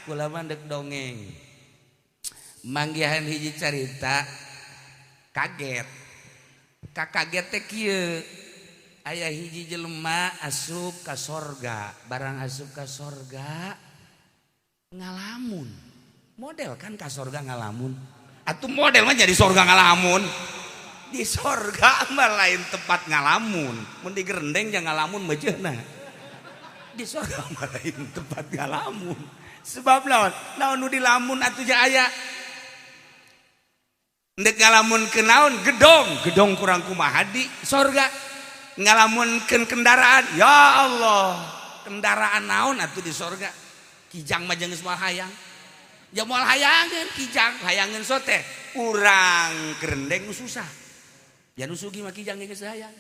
Kula mah dek dongeng. Manggihan hiji carita kaget. Kakaget teh kieu. Aya hiji jelema asup ka sorga, barang asup ka sorga ngalamun. Model kan ka sorga ngalamun. Atuh model mah jadi sorga ngalamun. Di sorga mah lain tempat ngalamun. Mun di gerendeng jangan ngalamun mejeuna. Di sorga mah lain tempat ngalamun. Sebab naon? Naon nu dilamun atuh ja aya. Ndek ngalamunkeun naon? Gedong, gedong kurang kumaha di sorga. Ngalamunkeun kendaraan, ya Allah. Kendaraan naon atuh di sorga? Kijang mah jeung geus moal hayang. Ya moal hayangeun kijang, hayangeun sote. Urang gerendeng nu susah. Ya nu sugih mah kijang geus hayang.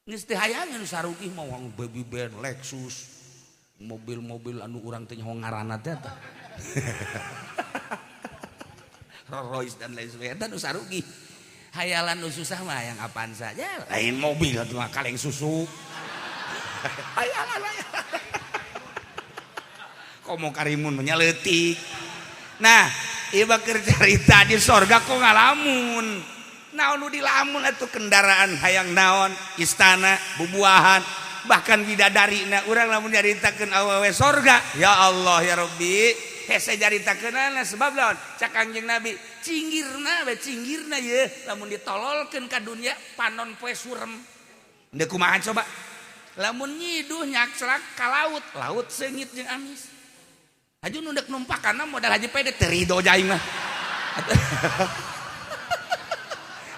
Geus teu hayangeun sarugih mah baby band, Lexus, mobil-mobil anu urang teh nyaho ngaranna teh eta. Rolls Royce dan lain sebagainya eta nu sarugih. Hayalan nu susah mah hayang apaan saja, lain mobil atuh mah kaleng susu. Hayalan hayalan. Komo karimun mah nya leutik. Nah, ieu mah keur carita di sorga kok ngalamun. Naon nu dilamun atuh kendaraan hayang naon, istana, bubuahan, bahkan bidadari. Nah, urang lamun nyaritakeun awewe sorga, ya Allah ya Rabbi, hese nyaritakeunana sebab naon? Cak Kangjeng Nabi, cinggirna we cinggirna ye lamun ditololkeun ka dunya panon poe surem. Deuk kumaha coba? Lamun nyiduh nyakslak ka laut, laut seungit jeung amis. Haju nu deuk numpakanna modal haji pede teu rido aing mah.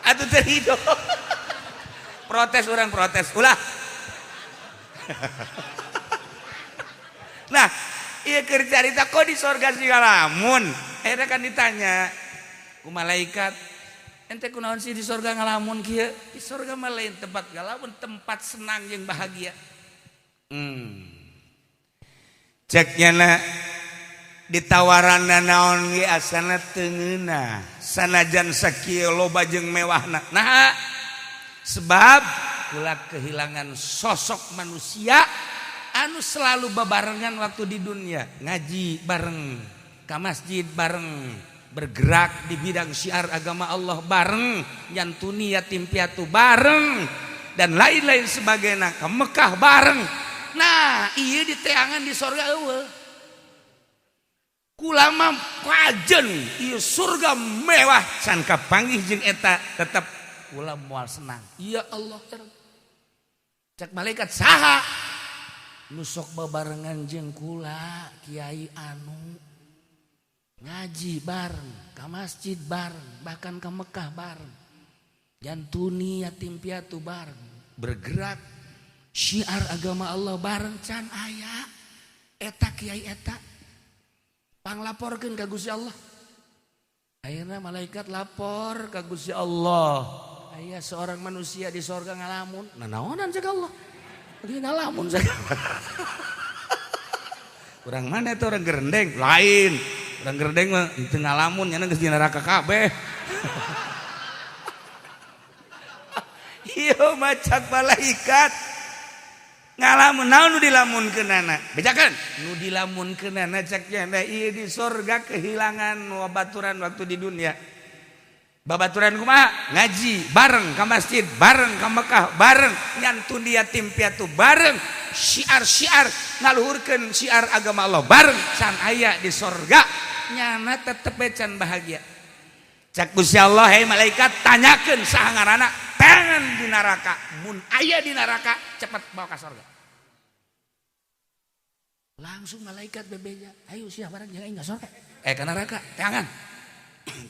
Atuh teu rido. Protes urang protes. Ulah. Nah, ieu keur carita kok di sorga sih ngalamun. Akhirnya kan ditanya ku malaikat, ente kunaon sih di sorga ngalamun kieu? Di sorga mah lain tempat ngalamun, tempat senang jeung bahagia. Ceknya na ditawaran naon ge asana teu ngeunah, sanajan sakieu loba jeung mewahna. Nah, sebab kula kehilangan sosok manusia anu selalu babarengan waktu di dunia, ngaji bareng, ka masjid bareng, bergerak di bidang syiar agama Allah bareng, nyantuni yatim piatu bareng, dan lain-lain sebagainya, ke Mekah bareng. Nah, iya diteangan di sorga eueuh. Kula mah kajen ieu surga mewah can kapanggih jeung eta tetep kula moal senang. Ya Allah ya Rabbi. Cak malaikat saha nu sok babarengan jeung kula kiai anu ngaji bareng, ka masjid bareng, bahkan ke Mekah bareng. Jantuni yatim piatu bareng, bergerak syiar agama Allah bareng can aya eta kiai eta panglaporkeun ka Gusti Allah. Akhirnya malaikat lapor ka Gusti Allah. Aya seorang manusia di sorga ngalamun. Nah naonan cek Allah. Dia ngalamun cek. Orang mana itu orang gerendeng? Lain. Orang gerendeng mah teu ngalamun nya geus di neraka kabeh. Ieu mah cak malaikat. Ngalamun naon nu dilamunkeunana? Bejakeun. Nu dilamunkeunana cak nya ieu di sorga kehilangan babaturan waktu di dunia. Babaturan kumaha? Ngaji bareng ka masjid, bareng ka Mekah, bareng nyantun yatim piatu bareng, syiar-syiar ngaluhurkeun syiar agama Allah bareng can aya di sorga nyana tetep can bahagia. Cak Gusti Allah, hei malaikat, tanyakeun saha ngaranna tangan di neraka. Mun aya di neraka cepet bawa ka sorga. Langsung malaikat bebeja, ayo sia bareng jeung aing ka sorga. Ka neraka, teangan.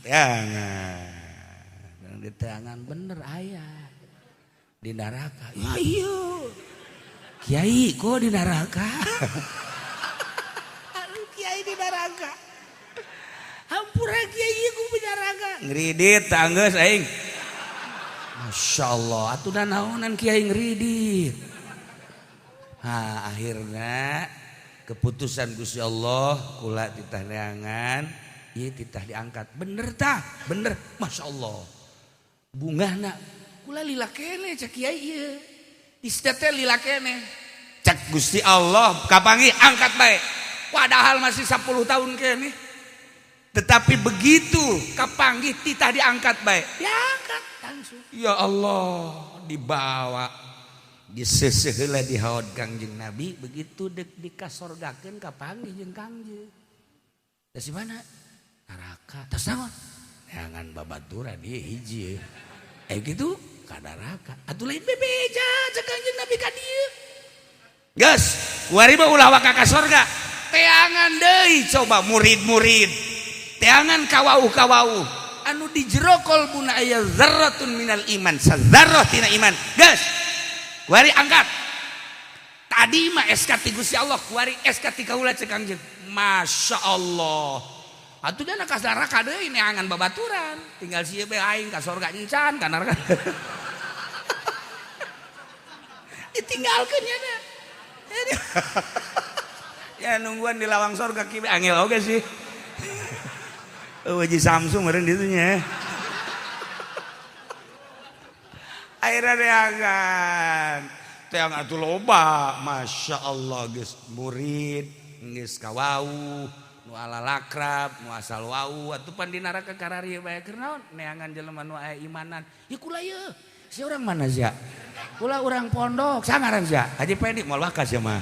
Teangan. Di teangan bener aya di neraka. Ya iya. Kiai kok di neraka? Aduh kiai di neraka. Hampura kiai ku di neraka. Ngridit tanggeus aing. Masya Allah, atuh da naonan kiai ngridit. Ha, akhirnya keputusan Gusti Allah kula titah neangan, ieu titah diangkat. Bener tah? Bener. Masya Allah. Bungahna kula lila kene cek kiai ieu. Di teh lila kene. Cek Gusti Allah kapanggih angkat bae. Padahal masih 10 tahun kene. Tetapi begitu kapanggih titah diangkat bae. Diangkat langsung. Ya Allah, dibawa diseseh heula di haod Kangjeng Nabi, begitu dek dikasorgakeun kapanggih jeung Kangjeng. Dari mana? Neraka. Tas naon? Neangan babaturan ieu hiji. Gitu ka neraka. Atuh lain bebeja cek Kangjeng Nabi ka dieu. Geus, kuari mah ulah waka ka sorga. Teangan deui coba murid-murid. Teangan kawauh-kawauh anu di jero kolbuna aya zarratun minal iman, sazarrah tina iman. Geus, kuari angkat. Tadi mah SK ti Gusti Allah, kuari SK ti kaula cek Kangjeng. Masya Allah. Atuh dana ka neraka deui neangan babaturan. Tinggal sieu bae aing ka sorga encan ka neraka. Ditinggalkeun nya. Ya nungguan di lawang sorga kieu angel oge sih. Eueuh Samsung meureun ditu nya. Akhirna neangan. Teang atuh loba, Masya Allah geus murid, geus kawauh, nu ala lakrab, nu asal wau, atuh pan di neraka kararieu bae keur naon? Neangan jelema nu aya imanan. Ieu kula ieu. Si urang mana sia? Kula urang pondok, sangaran sia. Haji Pendi moal wakas sia mah.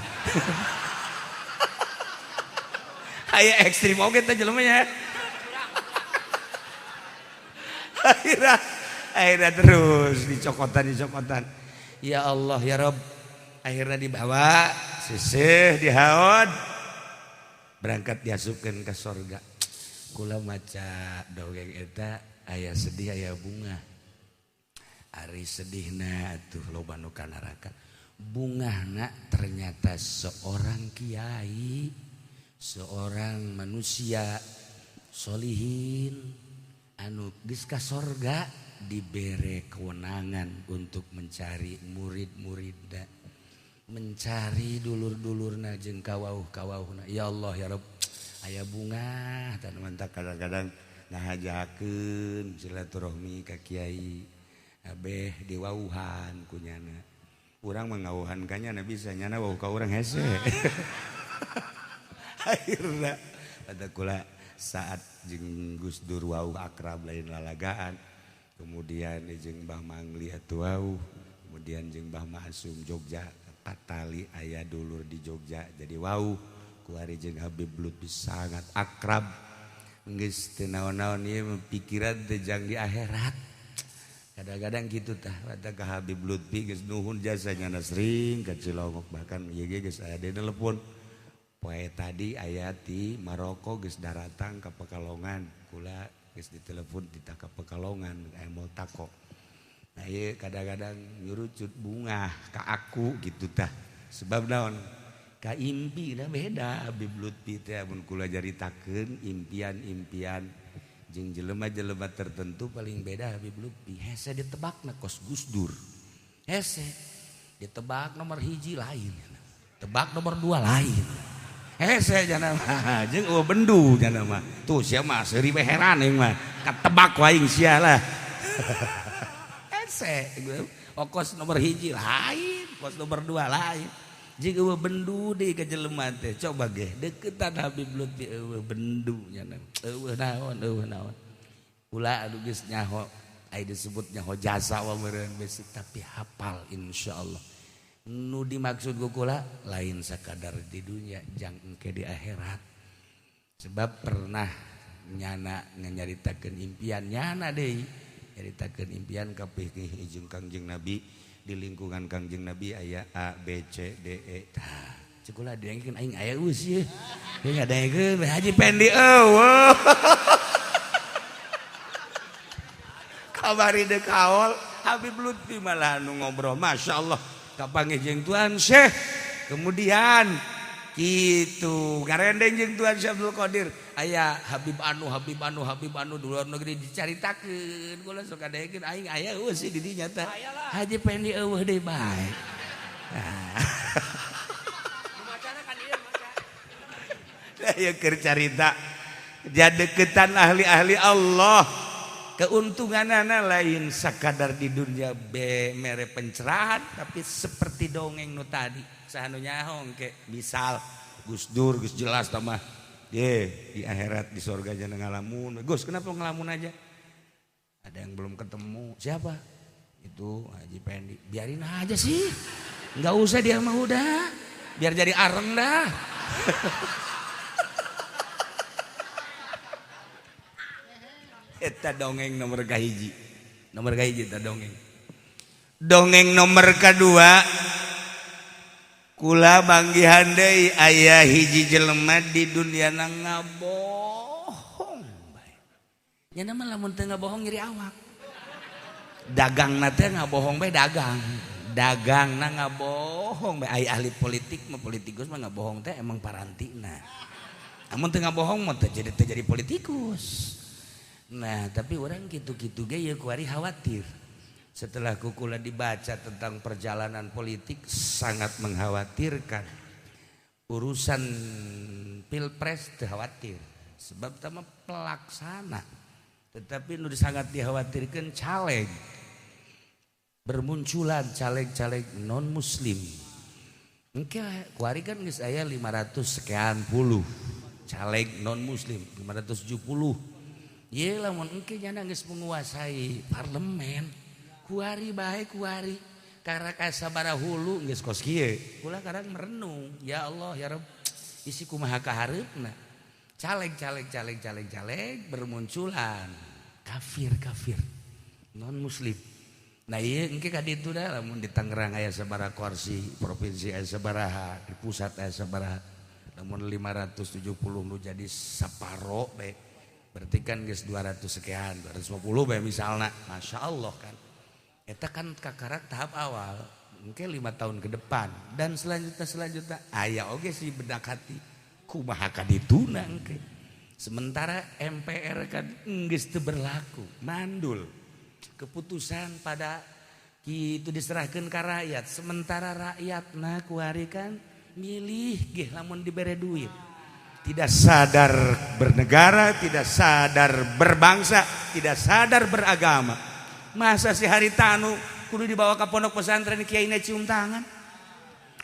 Aya ekstrim oge teh jelema nya. Akhirnya terus dicokotan. Ya Allah ya Rob. Akhirnya dibawa sisih dihaod berangkat diasupkeun ke sorga. Kula maca dongeng eta aya sedih aya bunga. Ari sedihna atuh loba nu ka neraka. Bungahna ternyata seorang kiai, seorang manusia solihin anu geus ka sorga dibere kewenangan untuk mencari murid-muridna, mencari dulur-dulurna jeung kawauh-kawauhna. Ya Allah ya Rabb, aya bunga tan mantak kadang-kadang ngahajakeun silaturahmi ka kiai abeh diwauhan kunyana. Urang mah ngawuhan ka nyana bisa nyana wauh ka urang hese. Akhirna pada kula saat jeung Gus Dur wauh akrab lain lalagaan. Kemudian jeung Mbah Mangli atuh wauh, kemudian jeung Mbah Ma'asum Jogja patali aya dulur di Jogja jadi wauh. Kuari jeung Habib Lutfi sangat akrab. Geus teu naon-naon ieu pikiran teh jang di akhirat. Kadang-kadang kitu tah pada ka Habib Lutfi geus nuhun jasanya na sering ka Cilongok bahkan ieu ge geus aya deui telepon. Poe tadi aya ti Maroko geus daratang ka Pekalongan kula geus ditelepon titah ka Pekalongan aya multaqo. Nah ieu kadang-kadang nyurucut bunga ka aku gitu tah. Sebab naon? Ka impi na beda Habib Lutfi teh mun kula caritakeun impian-impian jeung jelema-jelema tertentu paling beda Habib Lutfi. Hese ditebakna kos Gus Dur. Hese ditebak nomor 1 lain. Tebak nomor 2 lain. Hese jana mah jeung eueuh bendu jana mah. Tuh sia mah seuri we heran aing mah. Katebak ku aing sia lah. Hese okos nomor 1 lain, kos nomor 2 lain. Jeung eueuh bendu deui ka jelema teh. Coba ge deukeutan Habib Lutfi eueuh bendu nya. Eueuh naon, eueuh naon. Kula anu geus nyaho, aya disebut nyaho jasa wa meureun besi tapi hafal insyaallah. Nu dimaksud ku kula lain sakadar di dunia jang engke di akhirat. Sebab pernah nyana nyaritakeun impian nyana deui, nyaritakeun impian ka pihih jeung Kangjeng Nabi di lingkungan Kangjeng Nabi aya A B C D E. Tah, ceuk kula diengkeun aing aya geus ieu. Ieu ngadengekeun Haji Pendi eueuh. Kabari deuk haol Habib Lutfi malah nu ngobrol masyaallah. Kapanggih jeung Tuan Syekh. Kemudian gitu ngarendeng jeung Tuan Syekh Abdul Qadir aya Habib anu Habib anu Habib anu di luar negeri dicaritakeun kula sok kadengekeun aing aya eueuh sih di dinya teh. Haji Pendi eueuh deui bae. Macana kan ieu maca. Lah ieu keur carita jadeukeutan ahli-ahli Allah. Keuntunganana lain sakadar di dunia be mere pencerahan tapi seperti dongeng nu tadi saha nu nyaho ke misal Gus Dur geus jelas tah mah. Ye, di akhirat di surga jangan ngalamun. Gus, kenapa ngalamun aja? Ada yang belum ketemu. Siapa? Itu Haji Pendi. Biarin aja sih. Enggak usah dia mah udah. Biar jadi areng dah. Eta dongeng nomor kahiji. Nomor kahiji eta dongeng. Dongeng nomor kedua kula manggihan deui aya hiji jelema di dunia na ngabohong bae. Nya mah lamun teu ngabohong nyeri awak. Dagangna teh ngabohong bae dagang. Dagangna ngabohong bae. Aya ahli politik mah politikus mah ngabohong teh emang parantina. Amun teu ngabohong mah teu jadi politikus. Nah, tapi orang gitu-gitu ge ieu kuari khawatir. Setelah kukula dibaca tentang perjalanan politik sangat mengkhawatirkan. Urusan pilpres teu khawatir sebab tama pelaksana. Tetapi nu sangat dikhawatirkan caleg. Bermunculan caleg-caleg non muslim. Engke kuari kan geus aya 500 sekian puluh caleg non muslim, 570. Ye lamun engke nyana geus menguasai parlemen. Kuari bae kuari karaka sabaraha hulu geus kos kieu. Kula kadang merenung, ya Allah ya Rabb, isi kumaha kahareupna. Caleg caleg caleg caleg caleg bermunculan kafir kafir non muslim. Nah ieu engke ka ditu da lamun di Tangerang aya sabaraha kursi, provinsi aya sabaraha, di pusat aya sabaraha. Lamun 570 nu jadi saparo bae. Berarti kan geus 200 sekian, 250 bae misalna. Masya Allah kan. Eta kan kakarak tahap awal, mungkin 5 tahun ke depan dan selanjutnya aya oge sih bedak hati kumaha ka dituna engke. Sementara MPR kan geus teu berlaku, mandul. Keputusan pada kitu diserahkeun ka rakyat, sementara rakyatna kuari kan milih ge lamun dibere duit. Tidak sadar bernegara, tidak sadar berbangsa, tidak sadar beragama. Masa si Haritanu kudu dibawa ke pondok pesantren kiai na cium tangan.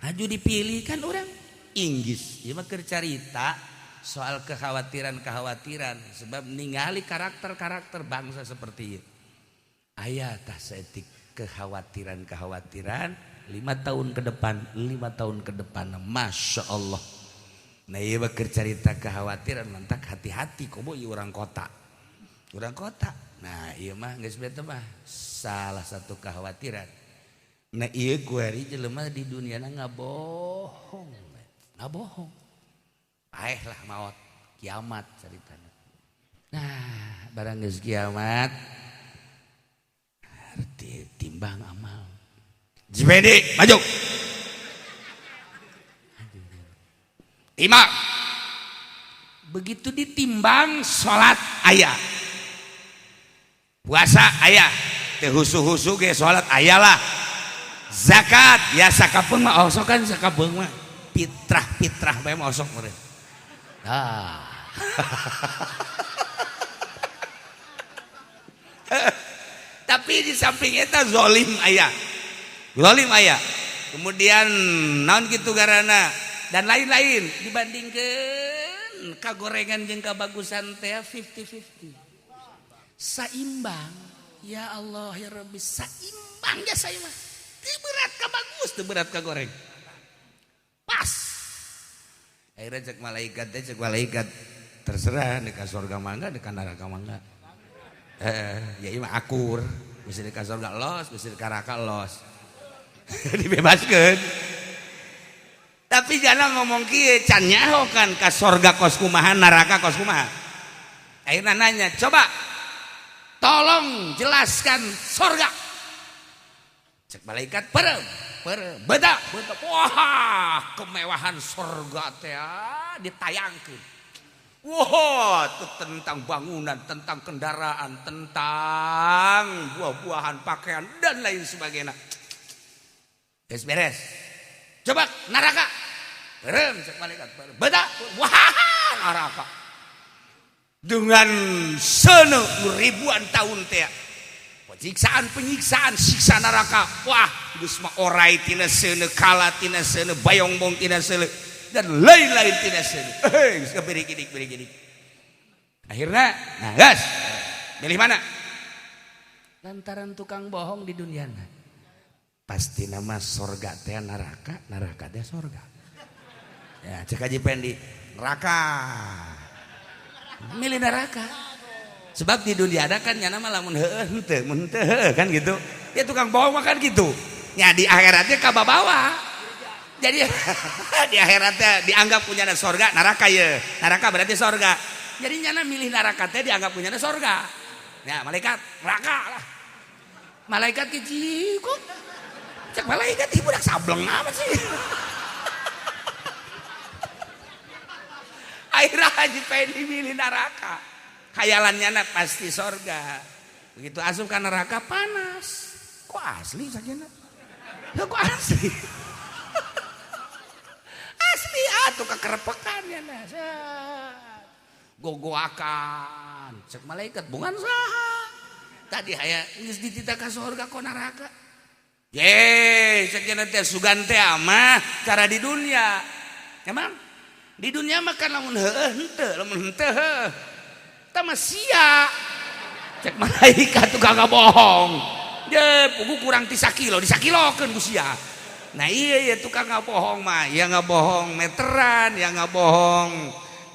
Aju dipilih kan orang Inggris. Ieu mah keur carita soal kekhawatiran-kekhawatiran sebab ningali karakter-karakter bangsa seperti ieu. Aya tah saeutik kekhawatiran-kekhawatiran 5 tahun ke depan, 5 tahun ke depan. Masya Allah. Nah ieu mah keur carita kekhawatiran mantak hati-hati komo ieu urang kota. Urang kota. Nah ieu mah geus beta mah salah satu kekhawatiran. Nah ieu kuari jelema di duniana ngabohong. Ngabohong. Paeh lah maot kiamat caritana. Nah, barang geus kiamat arti timbang amal. Jibedi maju. Timbang. Begitu ditimbang salat aya. Puasa aya, teu husu-husu ge salat aya lah. Zakat ya sakapeung mah osok kan sakapeung mah fitrah-fitrah bae mah osok meureun. Ah. Tapi di samping eta zalim aya. Zalim aya. Kemudian naon kitu garana dan lain-lain dibandingkeun kagorengan jeung kabagusan teh 50-50. Saimbang, ya Allah ya Rabbi, saimbang ya saya mah. Teu berat ka bagus, teu berat ka goreng. Pas. Akhirnya cek malaikat teh, cek malaikat terserah di ka surga mangga, di ka neraka mangga. Ya ieu mah akur, bisa di ka surga los, bisa di ka neraka los. Dibebaskeun. Tapi jangan ngomong kieu, can nyaho kan ka surga kos kumaha, neraka kos kumaha. Akhirnya nanya, coba tolong jelaskan sorga. Cek malaikat perem, perem, beda, beda. Wah, kemewahan sorga teh ditayangkeun. Wah, itu tentang bangunan, tentang kendaraan, tentang buah-buahan, pakaian dan lain sebagainya. Beres beres. Coba neraka. Perem, cek malaikat perem. Beda, wah, neraka. Dengan sene ribuan tahun teh penyiksaan penyiksaan siksa neraka. Wah, geus mah orai tina seuneu, kala tina seuneu, bayongbong tina seuneu. dan lain-lain tina seuri. Heuh, geus birigidik. Akhirna, nah gas. Milih mana? Lantaran tukang bohong di dunia. Pasti nama sorga teh neraka, neraka teh sorga. Ya, cek Haji Pendi, neraka. Milih neraka. Sebab di dunia ada kan nyana mah lamun heueuh henteu, mun henteu heueuh kan gitu. Ya tukang bohong mah kan gitu. Nya di akhiratnya kababawa. Jadi di akhiratnya dianggap punya sorga, neraka ye. Neraka berarti sorga. Jadi nyana milih neraka teh dianggap punya sorga. Ya malaikat neraka lah. Malaikat kecil kok. Cek malaikat ibu budak sableng apa sih? Akhirnya Haji Pendi milih neraka. Khayalannya nak pasti sorga. Begitu asup ke neraka panas. Kok asli sakina? Ya kok asli? Asli atuh kekerepekan ya nah. Gogoakan. Cek malaikat bungan saha. Tadi aya geus dititah ka sorga kok neraka. Ye, sakina teh sugan teh mah cara di dunia. Emang di dunia mah kan lamun heueuh henteu, lamun henteu heueuh. Tah mah sia. Cek malaikat tukang bohong. Ye, pugu kurang ti sakilo, disakilokeun ku sia. Nah iya ya tukang bohong mah, ya ngabohong meteran, ya ngabohong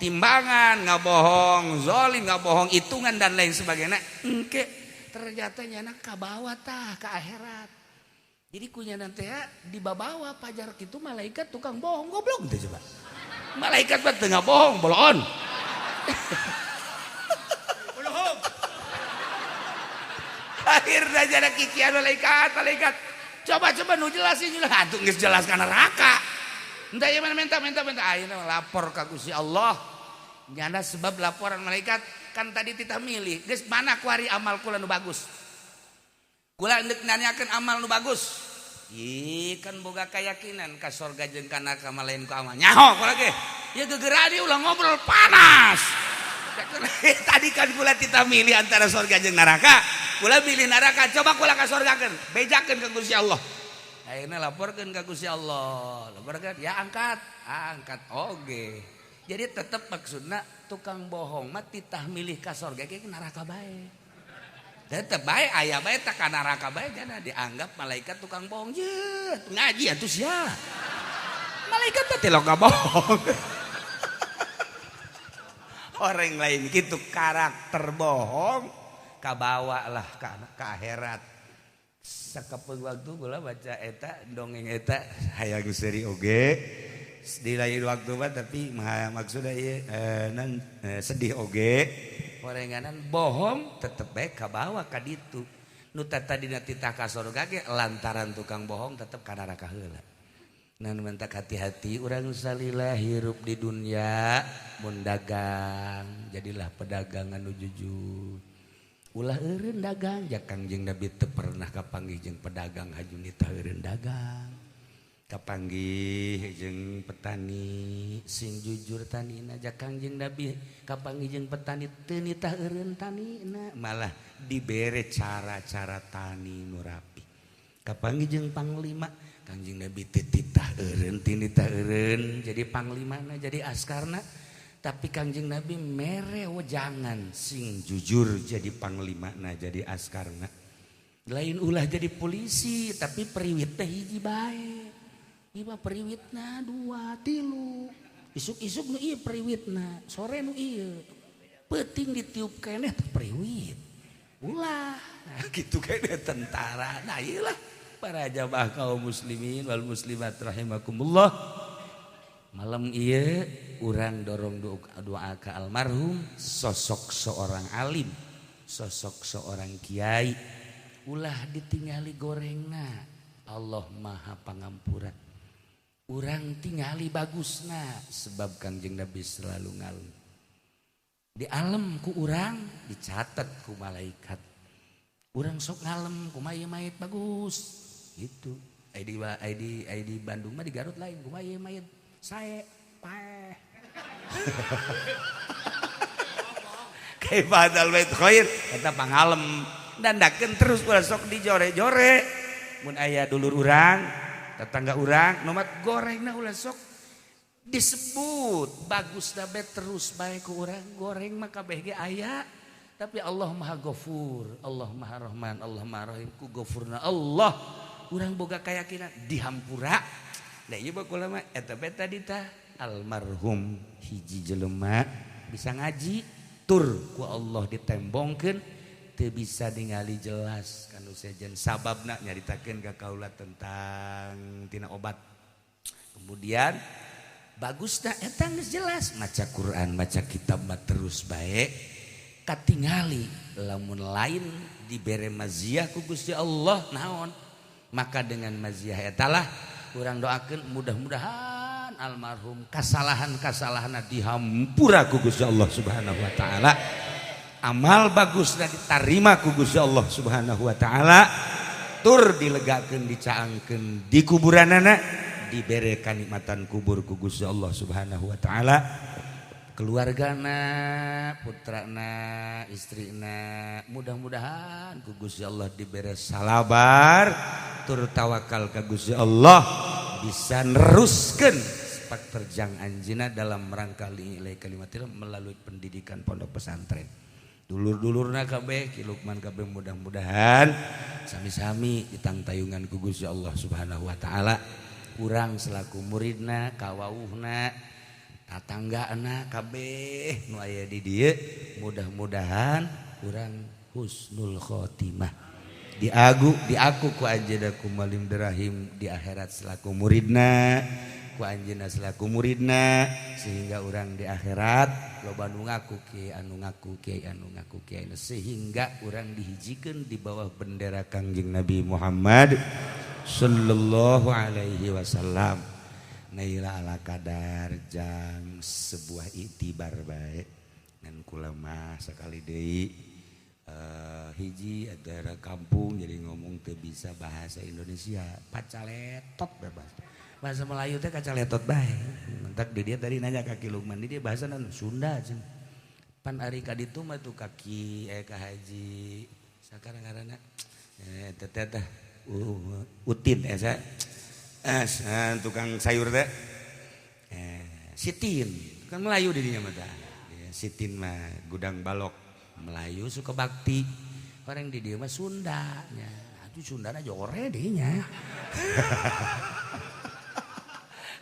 timbangan, ngabohong zolim, ngabohong hitungan dan lain sebagainya. Engke ternyata nyana kabawa tah ke akhirat. Jadi kunya nanti ya dibawa pajar kitu malaikat tukang bohong goblok teh coba. Malaikat mah teu ngabohong boloon. Bohong. Akhirnya jadi kikian malaikat, malaikat. Coba-coba nu jelasin jelas. Atuh geus jelas ka neraka. Entah ieu mah minta ayeuna lapor ka Gusti Allah. Nyana sebab laporan malaikat kan tadi titah milih. Geus mana kuari amal kula nu bagus? Kula endek nanyakeun amal nu bagus. Ih kan boga keyakinan ka sorga jeung ka neraka mah lain ku amal. Nyaho kula ge. Ya gegeraan ieu ulah ngobrol panas. Tadi kan kula titah milih antara sorga jeung neraka. Kula milih neraka, coba kula ka sorgakeun, bejakeun ka Gusti Allah. Ayeuna laporkeun ka Gusti Allah. Laporkeun, ya angkat, angkat oge. Jadi tetep maksudna tukang bohong mah titah milih ka sorga ge neraka bae. Tetep bae aya bae tak ka neraka bae jana dianggap malaikat tukang bohong. Ye, ngaji atuh sia. Malaikat teh tilok bohong. Orang lain gitu karakter bohong kabawa lah ke akhirat. Sakapeung waktu kula baca eta dongeng eta hayang seuri oge di lain waktu mah tapi maksudna ieu sedih oge orenganan bohong tetep bae kabawa ka ditu. Nu tadina titah ka sorga ge lantaran tukang bohong tetep ka neraka heula. Nan mentak hati-hati urang salila hirup di dunia mun dagang jadilah pedagang anu jujur. Ulah eureun dagang ja Kangjeng Nabi teu pernah kapanggih jeung pedagang haju nitah eureun dagang. Kapanggih jeung petani sing jujur tanina ja Kangjeng Nabi kapanggih jeung petani teu nitah eureun tanina malah dibere cara-cara tani nu rapi. Kapanggih jeung panglima Kangjeng Nabi teu titah eureun teu nitah eureun jadi panglimana jadi askarna. Tapi Kangjeng Nabi mere wejangan sing jujur jadi panglimana jadi askarna. Lain ulah jadi polisi tapi periwit teh hiji bae. Ieu mah periwitna 2 3. Isuk-isuk nu ieu periwitna, sore nu ieu. Peuting ditiup keneh teh periwit. Ulah. Nah kitu keneh tentara. Nah ieu lah para jamaah kaum muslimin wal muslimat rahimakumullah. Malam ieu urang dorong doa ka almarhum sosok seorang alim, sosok seorang kiai. Ulah ditingali gorengna, Allah Maha Pangampura. Urang tingali bagusna sebab Kangjeng Nabi selalu ngalem. Di alam ku urang dicatat ku malaikat. Urang sok ngalem kumaha ieu mayit bagus gitu. Ai di Bandung mah di Garut lain kumaha ieu mayit sae paeh. Kaifadal bait khair eta pangalem dandakeun terus ulah sok dijore-jore. Mun aya dulur urang, tetangga urang nomat gorengna ulah sok Disebut bagus dabe terus bae ku urang goreng mah kabeh ge aya. Tapi Allah Maha Ghafur, Allah Maha Rahman, Allah Maha Rahim ku ghafurna Allah. Urang boga keyakinan dihampura. Da ieu mah kula mah eta bae tadi tah almarhum hiji jelema bisa ngaji tur ku Allah ditembongkeun teu bisa ningali jelas kanu sejen sababna nyaritakeun ka kaula tentang tina obat. Kemudian bagusna eta geus jelas maca Quran, maca kitab mah terus bae. Katingali lamun lain dibere maziah ku Gusti Allah naon maka dengan maziah etalah urang doakeun mudah-mudahan almarhum kasalahan-kasalahanna dihampura ku Gusti Allah Subhanahu wa taala, amal bagusna ditarima ku Gusti Allah Subhanahu wa taala, tur dilegakeun dicaangkeun di kuburanana dibere kanikmatan kubur ku Gusti Allah Subhanahu wa taala. Keluargana, putrana, istrina, mudah-mudahan ku Gusti Allah dibere salabar tur tawakal ka Gusti Allah bisa neruskeun sepak terjang anjeunna dalam rangka li'ilai kalimatil melalui pendidikan pondok pesantren. Dulur-dulurna kabeh Ki Lukman kabeh mudah-mudahan sami-sami ditangtayungan ku Gusti Allah Subhanahu wa taala. Urang selaku muridna, kawauhna, tatanggaana kabeh nu aya di dieu mudah-mudahan urang husnul khotimah diagu diaku ku anjeunna ku Malim Derahim di akhirat selaku muridna ku anjeunna selaku muridna sehingga urang di akhirat loba nu ngaku kiai anu ngaku kiai anu ngaku kiai sehingga urang dihijikeun di bawah bendera Kangjeng Nabi Muhammad sallallahu alaihi wasallam. Naila ala kadar jang sebuah iktibar baik dan kula mah sekali deui hiji daerah kampung jadi ngomong teu bisa bahasa Indonesia pacaletot bebas bahasa Melayu teh kacaletot bae mentak di dia tadi nanya ka Ki Lukman di dia bahasa naon Sunda cenah pan ari ka ditu mah tuh kaki ka haji sakarang ngaranna teh teh Utin esa tukang sayur teh Sitin kan Melayu dirinya mah tah Sitin mah gudang balok Melayu suka bakti orang di dieu mah Sunda nya atuh Sundana jore dinya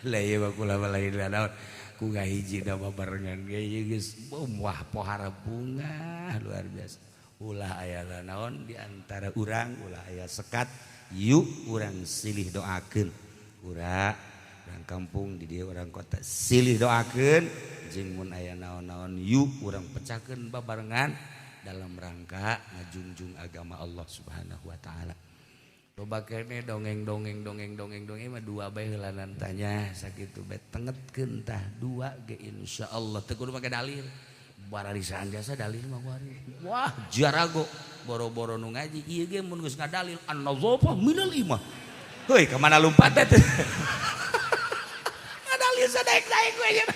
lah ieu mah kula mah lain naon ku ngahiji da babarengan ge ieu geus wah pohara bunga luar biasa ulah aya naon di antara urang ulah aya sekat yuk urang silih doakeun urang kampung di dieu urang kota silih doakeun jeung mun aya naon-naon yuk urang pecahkeun babarengan dalam rangka ngajungjung agama Allah Subhanahu wa taala. Loba kene dongeng-dongeng dongeng-dongeng dongeng mah dua bae heulanan tanya sakitu bae tengetkeun tah dua ge insyaallah teu kudu make dalil. Bararisan jasa dalil mah kuari. Wah jarago boro-boro nu ngaji ieu ge mun geus ngadalil an-nazafah minal iman. Heuy ka mana lumpat teh? Ngadalil sadaek-daek we nya.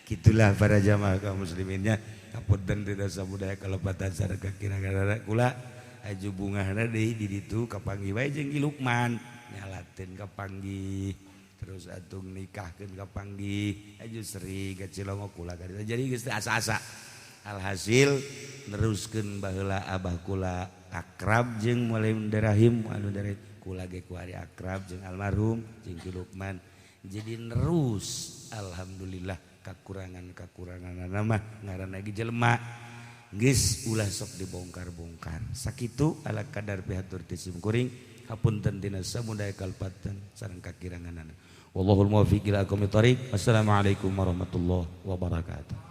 Gitulah para jamaah kaum musliminnya. Kapunten tidak samudaya kalepatan sareng kakira-kira kula aju bungahna deui di ditu kapanggih wae jeung Ki Lukman nyalateun kapanggih terus atung nikahkeun kapanggih aju seri ka Cilongok kula ka ditu jadi geus asa-asa alhasil neruskeun baheula abah kula akrab jeung Muallim Derahim anu dari kula ge kuari akrab jeung almarhum jeung Ki Lukman jadi nerus alhamdulillah kakurangan-kakuranganna mah ngaranna ge jelema geus ulah sok dibongkar-bongkar sakitu ala kadar pihatur ti simkuring hapunten tina samudaya kalpatan sareng kakiranganana wallahul muwaffiq ila aqwamit thoriq. Wassalamualaikum warahmatullahi wabarakatuh.